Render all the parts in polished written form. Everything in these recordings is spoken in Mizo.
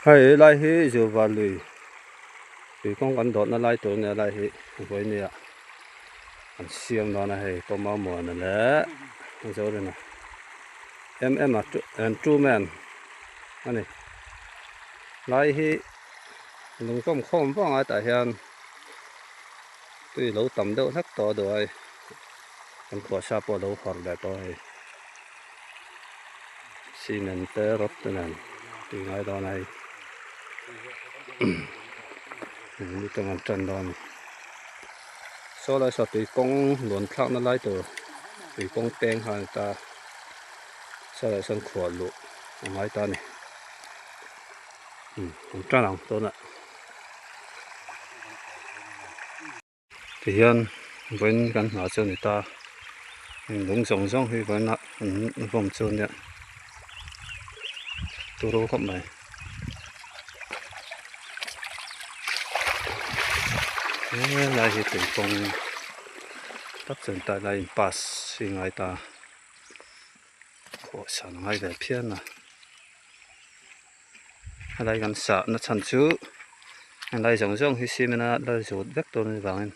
Hei lai hi Zuva lui tui kawng kan dawhna lai tur ania lai hi vawinia an siam dawn a hei Pawma Muana leh Zorina em em a an two man a ni lai hi lung kawm khawm vang a tah hian tui lo tam deuh hlek tawh a duai kan khuahsa pawh a lo hawrh leh tawh a hei. Cement te rod te nen tih ngai dawn a hei ni tang an tan dawn a ni saw lai saw tui kawng luan thlak na lai tur tui kawng peng kha a ni ta saw lai sawn khuah luh a ngai ta a ni an tan ang tunah. Tihian vawiin kan hna chu a ni ta lung zawng zawng hi vawiin ah an vawm chu ania turu khawp mai. Helai hi tuikawng tak chu a ni ta helai in pass hi a ngai ta pawh san a ngai ve phian a. Helai kan sah na chhan chu helai zawng zawng hi cement a la zut vek dawn anih vangin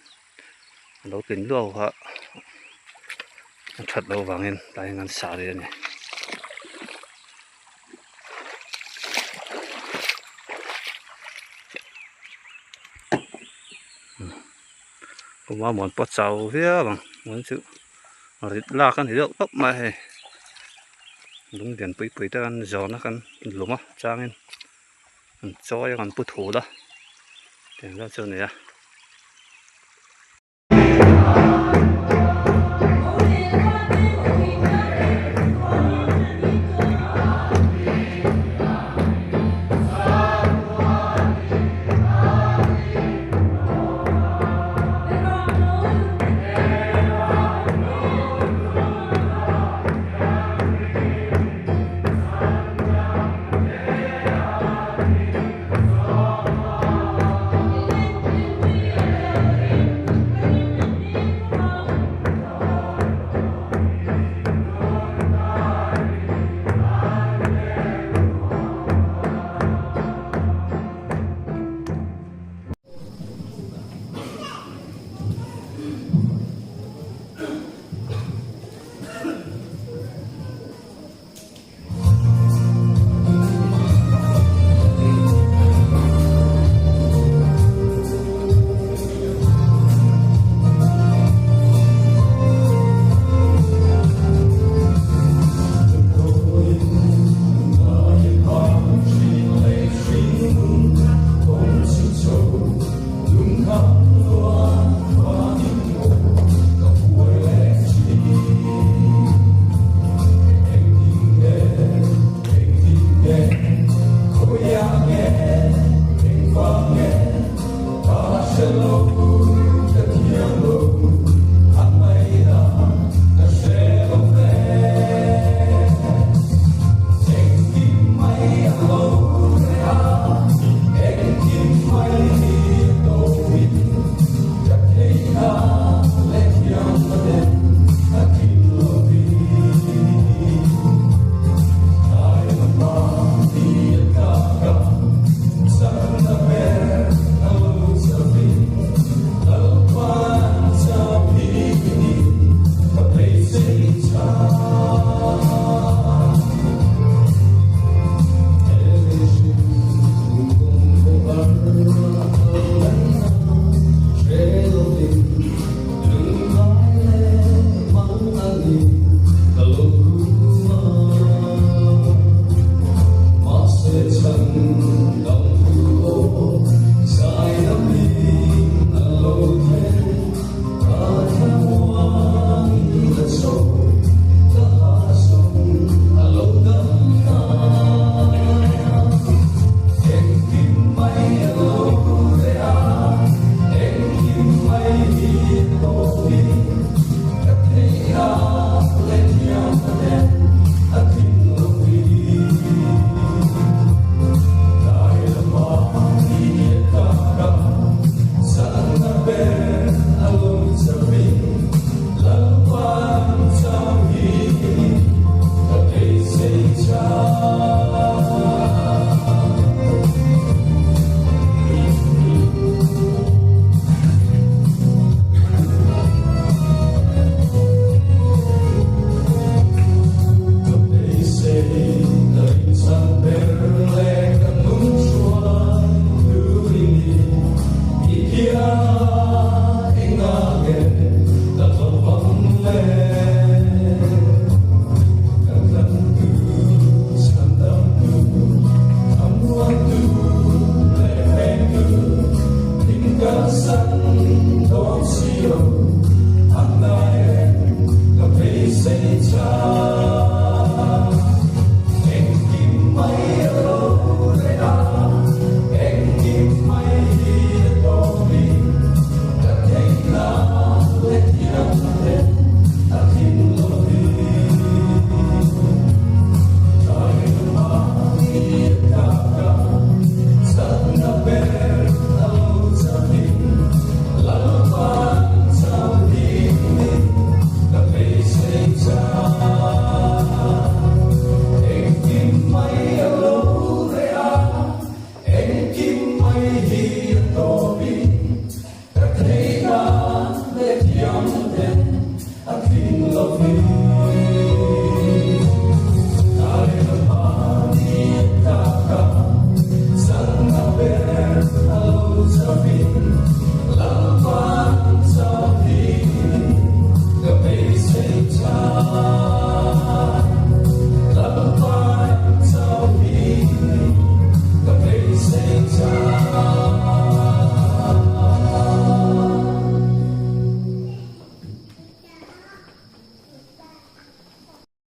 a lo tlin luau kha a that loh vangin tlai hian kan sah rih a ni. Kuma muan pawh a chau viau ang muan chu rit lak a ni deuh tawp mai a hei. Lung lian pui pui te kan zawn a kan lum a changin an chawi a kan pu thul a tiang vel chu a ni a.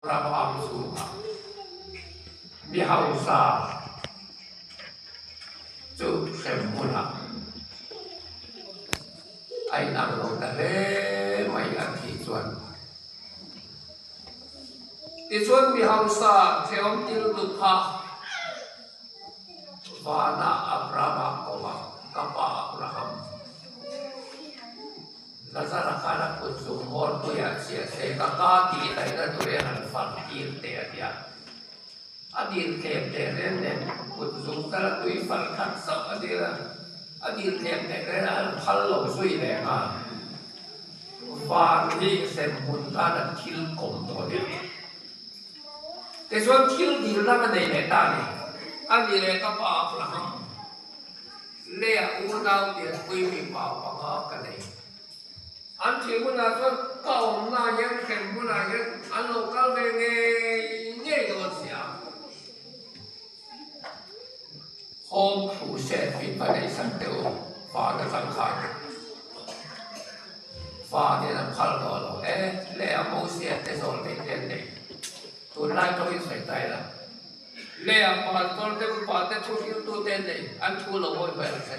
Abraham chungah mi hausa chu hremhmunah a inang lo ta hle mai a tih chuan. Tichuan mi hausa hrehawm ti lutuk kha vanah Abrahama kawngah ka pa Abraham. Lazara khan a kut chung hmawr puiah chiah se ka ka tih daihna tur hian han far tir teh a ti a. A dil tlem teh reng nen kut zung tal a tui far khat zauh a dil a, a dil tlem teh reng a han phal lo zui leh nghal. Van hi hremhmun tan an thil kawm tawh a nia. Tichuan thil dil dang a nei leh ta a ni. A ni leh ka pa Abraham. Leah unau pianpui mipa panga ka nei. An thih hunah chuan ka awmna hian hrem hunah hian an lo kal ve ngei ngei dawn si a. Home Crusade hi ka neih sak deuh u, fa na chang khan fa nen an phal tawh lo e, Leah Mosia te zawl theih te an nei. Tunlai tawngin sawi ta ila. Leah pastor te upa te thu hriltu te an nei, an thu lo awih mai ang che.